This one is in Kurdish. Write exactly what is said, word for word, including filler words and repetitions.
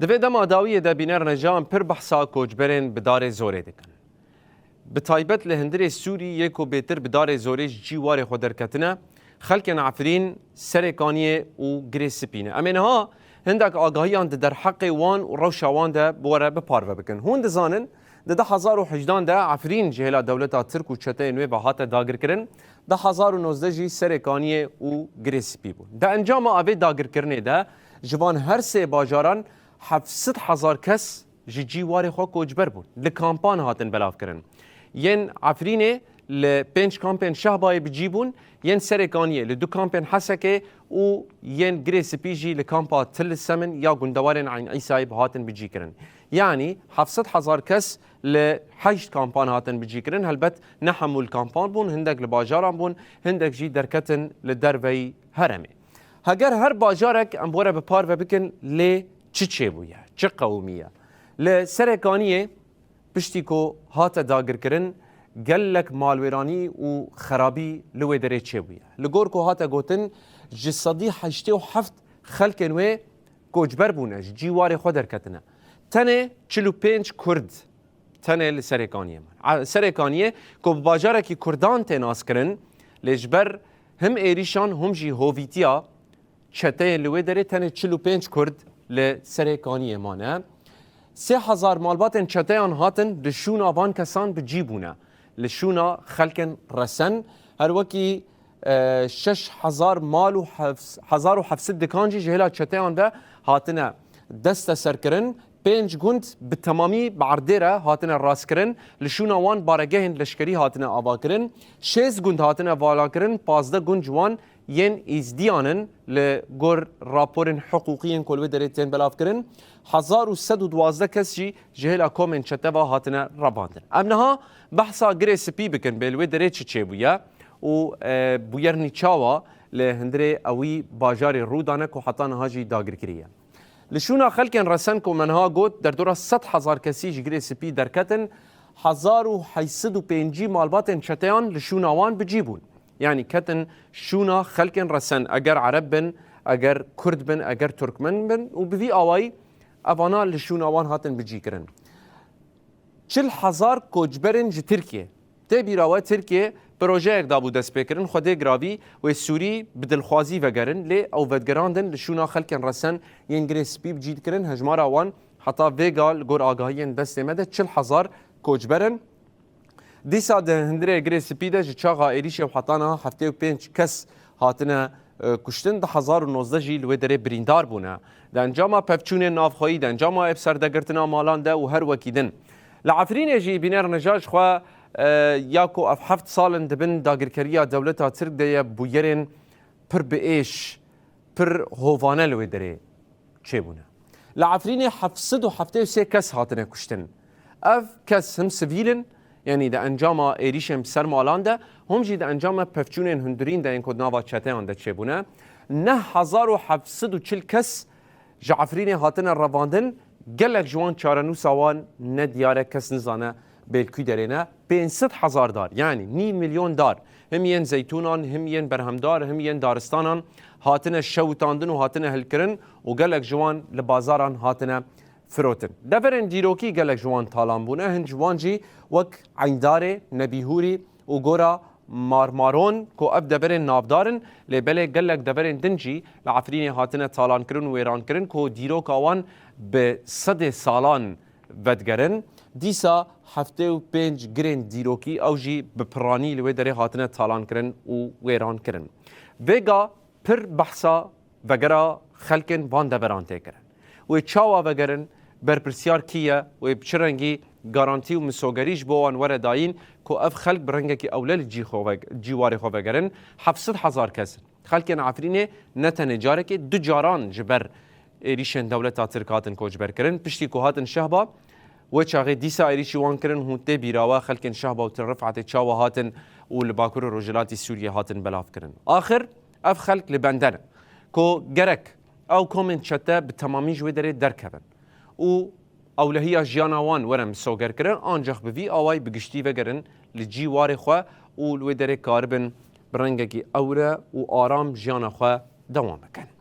Di vê dema dawiyê de bîner nejan pir behsa koçberên bi darê zorê dikin. Bi taybet li hundirê Sûrî yê ku bêtir bi darê zorê ji cî warê xwe derketine, xelkên Efrîn, Serê Kaniyê û Girê Spî ne. Em ê niha hindek agahiyan di derheqê wan û rewşa wan de bi we re bi parve bikin. Hûn dizanin, di du hezar û hejdan de Efrîn ji hêla dewleta Tirk û çeteyên wê ve hate dagirkirin, du hezar û nozdeh jî Serê Kaniyê û Girê Spî bûn. Di encama vê dagirkirinê de ji van her sê bajaran heft sed hezar kes ji cî warê xwe koçber bûn. Li kampan hatin belavkirin. Yên Efrînê li pênc kampên Şehbayê bi cî bûn, yên Serê Kaniyê li du kampên Hesekê û yên Girê Spî jî li kampa Til Semin ya gundewarên Eyn Îsayê bi hatin bicîkirin. Yanî heft sed hezar kes li heşt kampan hatin bicîkirin. Helbet ne hemû li kampan bûn, hindek li bajaran bûn, hindek jî derketin li derveyî heremê. Heger her bajarek em bi we re bi parve bikin, lê çi çêbûye, çi qewimiye? Li Serê Kaniyê piştî ku hate dagirkirin, gelek malwêranî û xerabî li wê derê çêbûye. Li gor ku hate gotin, ji sedî heştê û heft xelkên wê koçber bûne, ji cî warê xwe derketine. Tenê çil û pênc Kurd tenê li Serê Kaniyê man. A, Serê Kaniyê ku bi bajarekî Kurdan tê naskirin, lê ji ber him êrîşan him jî hovîtiya çeteyên li wê derê tenê çil û pênc Kurd li Serê Kaniyê mane. Sê hezar malbatên çeteyan hatin di şûna van kesan bi cî bûne. Li şûna xelkên resen, her wekî, e, şeş hezar mal û hef-, hezar û heft sed dikan jî ji hêla çeteyan ve hatine desteserkirin. Pênc gund bi temamî bi erdê re hatine rastkirin. Li şûna wan baregehên leşkerî hatine avakirin. Şêst gund hatine valakirin, pazdeh gund ji wan yên Êzdiyan in, li gor raporên hiqûqî yên ku li wê derê tên belavkirin. Hezar û sed û duwazdeh kes jî ji hêla komên çete ve hatine revandin. Em niha behsa Girê Spî bikin, bê li wê derê çi çêbûye û, e, bûyernî çawa li hundirê ewî bajarê rû dane ku heta niha jî dagirkirî ye. Li şûna xelkên resen ku me niha got, derdora sed hezar kesî ji Girê Spî derketin, hezar û heşt sed û pêncî malbatên çeteyan li şûna wan bi cî bûn. Yanî ketin şûna xelkên resen, eger Ereb bin, eger Kurd bin, eger Turkmen bin û bi vî awayî evana li şûna wan hatin bicîkirin. Çil hezar koçberên ji Tirkiyê. Tê bîra we Tirkiye projeyek dabû destpêkirin, Xwedê giravî wê Sûrî bi dilxwazî vegerin, lê ew vegerandin li şûna xelkên resen yên Girê Spî bi cî dikirin. Hejmara wan heta vêga li gor agahiyên destê me de çil hezar koçber in. Dîsa di hundirê Girê Spî de ji çaxa êrîşê û heta niha heftê û pênc kes hatine, e, kuştin, du hezar û nozdeh jî li wê derê birîndar bûne. Di encama pevçûnên navxweyî, di encama êvserdegirtina malan de û her wekî din. Li Efrînê jî bîner nija ji xwe, e, ya ku ev heft sal in di bin dagirkeriya dewleta Tirk de ye, bûyerên pir bi êş, pir hovane li wê derê çêbûne. Li Efrînê heft sed û heftê û sê kes hatine kuştin. Ev kes him sivîl in, yanî di encama êrîşên bi ser malan de, hom jî di encama pevçûnên hundirîn de yên ku di nava çeteyan de çêbûne. Neh hezar û heft sed û çil kes ji Efrînê hatine revandin, gelek ji wan çarenûsa wan ne diyar e, kes nizane bê li kû derê ne. Pênc sed hezar dar, yanî nîv milyon dar, him yên zeytûnan, him yên berhemdar, him yên daristanan hatine şewitandin û hatine hilkirin û gelek ji wan li bazaran hatine firotin. Deverên dîrokî gelek ji wan talan bûne, hin ji wan jî wek Eyndarê, Nebîhûrî û Gora Marmaron ku ev deverên navdar in, lê belê gelek deverên din jî li Efrînê hatine talankirin û wêrankirin ku dîroka wan bi sedê salan vedigerin. Dîsa heftê û pênc girên dîrokî ew jî bi piranî li wê derê hatine talankirin û wêrankirin. Vêga pir behsa vegera xelkên van deveran tê kirin. Wê çawa vegerin, berpirsyar kî ye, wê bi çi rengî garantî û misogerî ji bo wan were dayîn ku ev xelk bi rengekî ewle li cî xwe ve-, cîwarê xwe vegerin? Heft sed hezar kes in. Xelkên Efrînê ne tenê carekê, du caran ji ber êrîşên dewleta Tirk hatin koçberkirin. Piştî ku hatin Şehba, wê çaxê dîsa êrîşî wan kirin, hûn tê bîra we xelkên Şehba û Til Rifetê çawa hatin û li Bakur û Rojhilatî Sûriyê hatin belavkirin. Axir ev xelk li bende ne ku gerek ew komên çete bi temamî ji wê derê derkevin û ewlehiya jiyana wan were misogerkirin, ancax bi vî awayî bi giştî vegerin li cîwarê xwe û li wê derê karibin bi rengekî ewle û aram jiyana xwe dewam bikin.